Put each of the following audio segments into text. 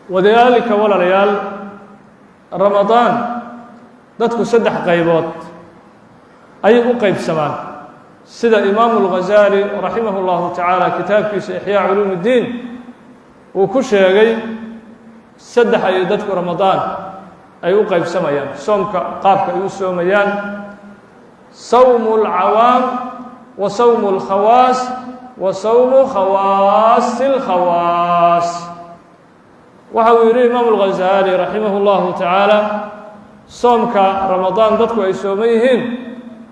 Wadaalika, walaalayaal, Ramadaan dadku saddex qaybood ayay u qaybsamaan, sida Imaamu Alghazaali raximah اllahu tacaala kitaabkiisa Ixyaa Culuum Iddiin uu ku sheegay. Saddex ayay dadku Ramadaan ay u qaybsamayaan, soomka qaabka ay u soomayaan: sawmu اlcawaam wa sawmu اlkhawaas wa sawmu khawaasi اlkhawaas. Waxa uu yidhi Imaamu Alghazaali raximah اllahu tacaala, soomka Ramadaan dadku ay sooman yihiin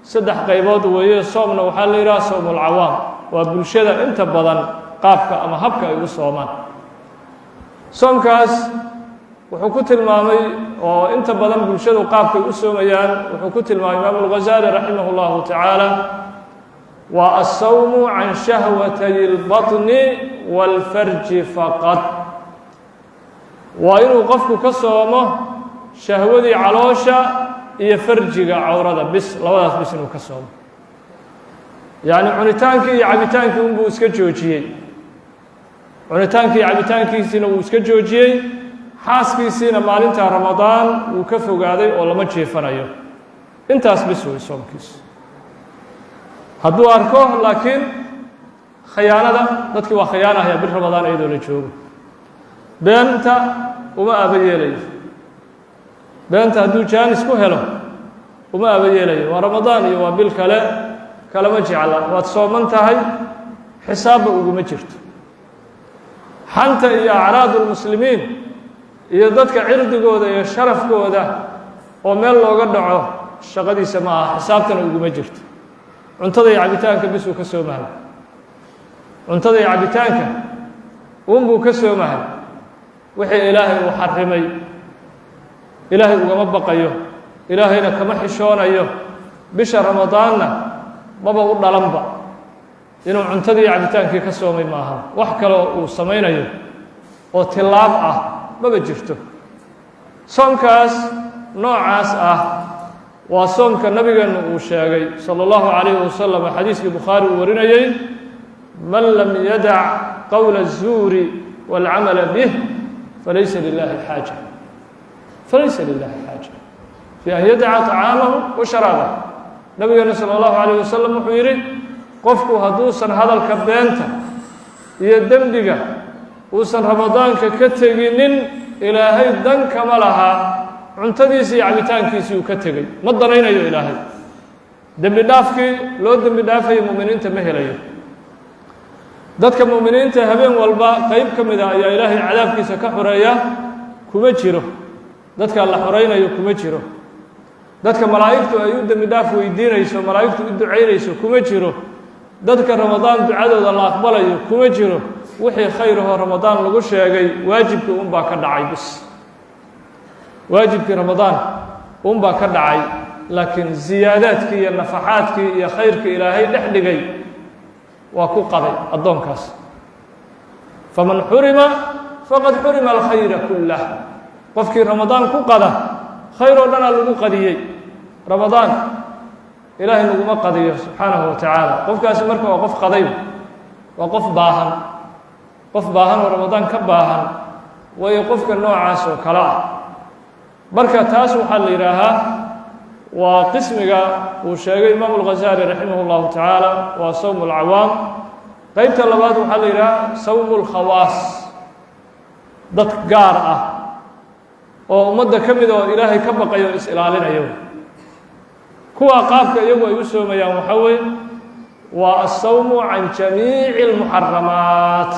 saddex qaybood weeye. Soomna waxaa la yidhaha sawmu alcawaam, waa bulshada inta badan qaabka ama habka ay u soomaan. Soomkaas wuxuu ku tilmaamay, oo inta badan bulshadu qaabkay u soomayaan wuxuu ku tilmaamay Imaamu Alghazaali raximah اllahu tacaala, waa asawmu can shahwatay اlbaطni wاlfarji faqad. Waa inuu qofku ka soomo shahwadii caloosha iyo farjiga, cawrada bis, labadaas bis inuu ka soomo. Yacni cunitaankii iyo cabitaankii unbuu iska joojiyey, cunitaankii iyo cabitaankiisiina wuu iska joojiyey, xaaskiisiina maalinta Ramadaan wuu ka fogaaday oo lama jiifanayo. Intaas bis wey soomkiisu. Hadduu arko laakiin khayaanada, dadkii waa khayaanahaya bil Ramadaan iyadoo la joogo, beenta uma aaba yeelayo. Beenta hadduu jaanis ku helo uma aaba yeelayo. Waa Ramadaan iyo waa bil kale kalama jecla, waad sooman tahay, xisaabba uguma jirto. Xanta iyo acraad ulmuslimiin iyo dadka cirdigooda iyo sharafkooda oo meel looga dhaco shaqadiisa ma aha, xisaabtana uguma jirto. Cuntada iyo cabitaanka bisuu ka soomahay, cuntada iyo cabitaanka unbuu ka soomahay. Wixii Ilaahay uu xarimay Ilaahay ugama baqayo, Ilaahayna kama xishoonayo. Bisha Ramadaanna maba u dhalanba inuu cuntadii iyo cabitaankii ka soomay maaha, wax kaloo uu samaynayo oo tilaab ah maba jirto. Soomkaas noocaas ah waa soomka Nabigeennu uu sheegay salى اllahu calayhi wasalam, xadiiskii Bukhaari uu warinayey: "Man lam yadac qowla الzuuri wاlcamala bih falaysa lilahi xaaja, falaysa lilahi xaaja fi an yadaca طacaamahu wa sharaabahu." Nabigeenu salى اllahu alayh wasalam wuxuu yidhi, qofku hadduusan hadalka beenta iyo dembiga uusan Ramadaanka ka teginin, Ilaahay dan kama lahaa cuntadiisii iyo cabitaankiisii uu ka tegey. Ma danaynayo Ilaahay, dembi dhaafkii loo dembi dhaafayay mu'miniinta ma helayo. Dadka mu'miniinta habeen walba qeyb ka mida ayaa Ilaahay cadaabkiisa ka xoreeya, kuma jiro. Dadka la xoreynayo kuma jiro. Dadka malaa'igtu ay u dembi dhaaf weydiinayso, malaa'igtu u ducaynayso kuma jiro. Dadka Ramadaan ducadooda la aqbalayo kuma jiro. Wixii khayr ahoo Ramadaan lagu sheegay, waajibkii unbaa ka dhacay bis, waajibkii Ramadaan unbaa ka dhacay, laakiin ziyaadaadkii iyo nafaxaadkii iyo khayrkii Ilaahay dhex dhigay waa ku qaday addoonkaas. Faman xurima faqad xurima alkhayra kullah. Qofkii Ramadaan ku qada, khayr oo dhanaa lagu qadiyey. Ramadaan Ilaahay naguma qadiyo subxaanahu wa tacaala. Qofkaasi marka waa qof qaday, waa qof baahan, qof baahan oo Ramadaan ka baahan waayo qofka noocaas oo kale ah. Marka taas waxaa la yidhaahaa waa qismiga uu sheegay Imaamu Alghazaali raximah اllahu tacaala, waa sawmu alcawaam. Qeybta labaad waxaa la yidhaha sawmu lkhawaas, dad gaar ah oo ummadda ka mid oo Ilaahay ka baqayo o is-ilaalinayo. Kuwaa qaabka iyagu ay u soomayaan waxaa weeye waa asawmu can jamiici اlmuxaramaat,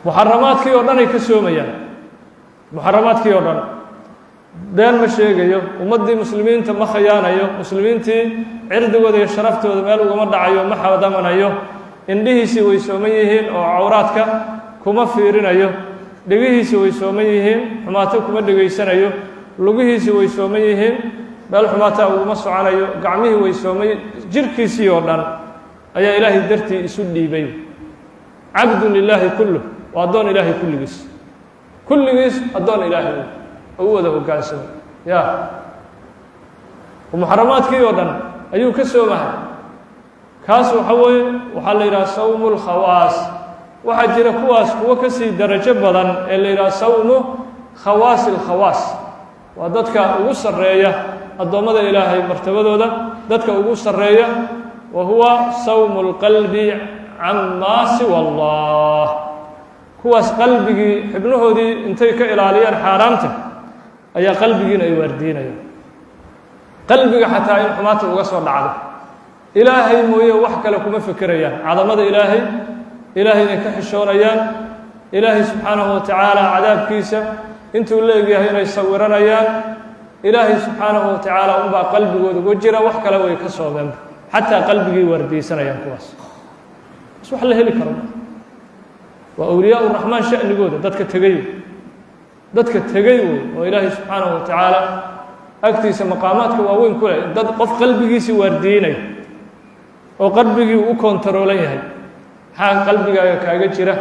muxaramaadkii oo dhan ay ka soomayaan, muxaramaadkii oo dhan. Been ma sheegayo, ummaddii muslimiinta ma khayaanayo, muslimiintii cirdigooda iyo sharaftooda meel ugama dhacayo, ma xadamanayo. Indhihiisii way sooman yihiin oo cawraadka kuma fiirinayo. Dhegihiisii way sooman yihiin, xumaato kuma dhegaysanayo. Lugihiisii way sooman yihiin, meel xumaataa uguma soconayo. Gacmihii way soomay, jirkiisii oo dhan ayaa Ilaahay dartii isu dhiibay. Cabdun lilaahi kulluh, waa addoon Ilaahay kulligiis, kulligiis addoon Ilaahay oo u wada hoggaansamay. Ya muxaramaadkii oo dhan ayuu ka soomahay. Kaas waxa weeye waxaa la yidhaha sawmu lkhawaas. Waxaa jira kuwaas kuwo ka sii darajo badan ee la yidhaha sawmu khawaasi alkhawaas, waa dadka ugu sarreeya addoommada Ilaahay martabadooda, dadka ugu sarreeya. Wa huwa sawmu اlqalbi camaa siwa Allah. Kuwaas qalbigii xibnahoodii intay ka ilaaliyaan xaaraamta ayaa qalbigiina ay waardiinayaan. Qalbiga xataa in xumaanta uga soo dhacdo Ilaahay mooye wax kale kuma fekerayaan. Cadamada Ilaahay, Ilaahay inay ka xishoonayaan, Ilaahay subxaanahu wa tacaala cadaabkiisa intuu la egyahay inay sawiranayaan, Ilaahay subxaanahu wa tacaala unbaa qalbigooda uga jira, wax kale way ka soomeenba, xataa qalbigii waardiyeysanayaan kuwaas. Bas wax la heli karo waa awliyaa uraxmaan sha'nigooda, dadka tegey, dadka tegey wey oo Ilaahay subxaanahu wa tacaala agtiisa maqaamaadka waaweyn ku leh. Dad qof qalbigiisii waardiyeynaya oo qalbigii u kontaroolan yahay. Maxaa qalbigaaga kaaga jira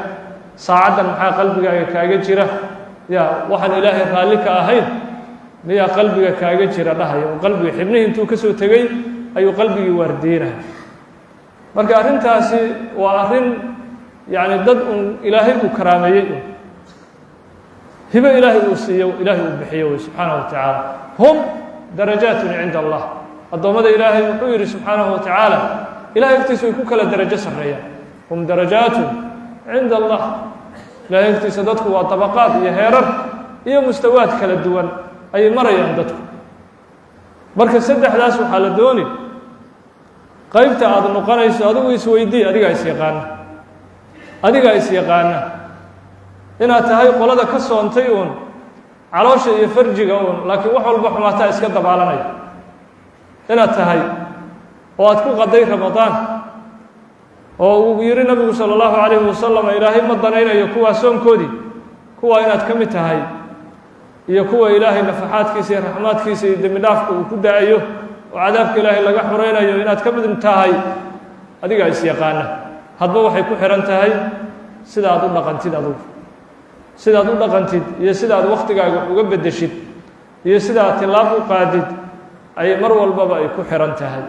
saacaddan? Maxaa qalbigaaga kaaga jira? Ya waxaan Ilaahay raalli ka ahayn miyaa qalbiga kaaga jira dhahaya, oo qalbiga xibnihii intuu ka soo tegey ayuu qalbigii waardiyeynaya. Marka arrintaasi waa arrin yacni dad un Ilaahay uu karaameeyey, un hibo Ilaahay uu siiyo, Ilaahay uu bixiyo wey subxaanahu wa tacaala. Hum darajaatun cinda Allah. Addoommada Ilaahay wuxuu yidhi subxaanahu wa tacaala, Ilahay agtiisa way ku kala darajo sarreeyaan. Hum darajaatun cinda Allah. Ilahay agtiisa dadku waa dabaqaad iyo heerar iyo mustawaad kala duwan ayay marayaan dadku. Marka saddexdaas waxaa la dooni qaybta aada noqonayso adigu isweydii. Adigaa is yaqaana, adigaa is yaqaana inaad tahay qolada ka soontay uun caloosha iyo farjiga uun, laakiin wax walba xumaataa iska dabaalanaya inaad tahay oo aad ku qaday Ramadaan, oo uu yihi Nabigu salى اllahu calayhi wasalam, Ilaahay ma danaynayo kuwaa soonkoodii, kuwaa inaad ka mid tahay, iyo kuwa Ilaahay nafaxaadkiisa iyo raxmaadkiisa iyo dembi dhaafka uu ku da-ayo oo cadaabka Ilaahay laga xuraynayo inaad ka mid tahay, adigaa is yaqaana. Hadba waxay ku xihan tahay sida aad u dhaqantid adugu, sidaad u dhaqantid iyo sida aad waktigaaga wax uga beddeshid iyo sida aad tilaab u qaadid ayay mar walbaba ay ku xihan tahay.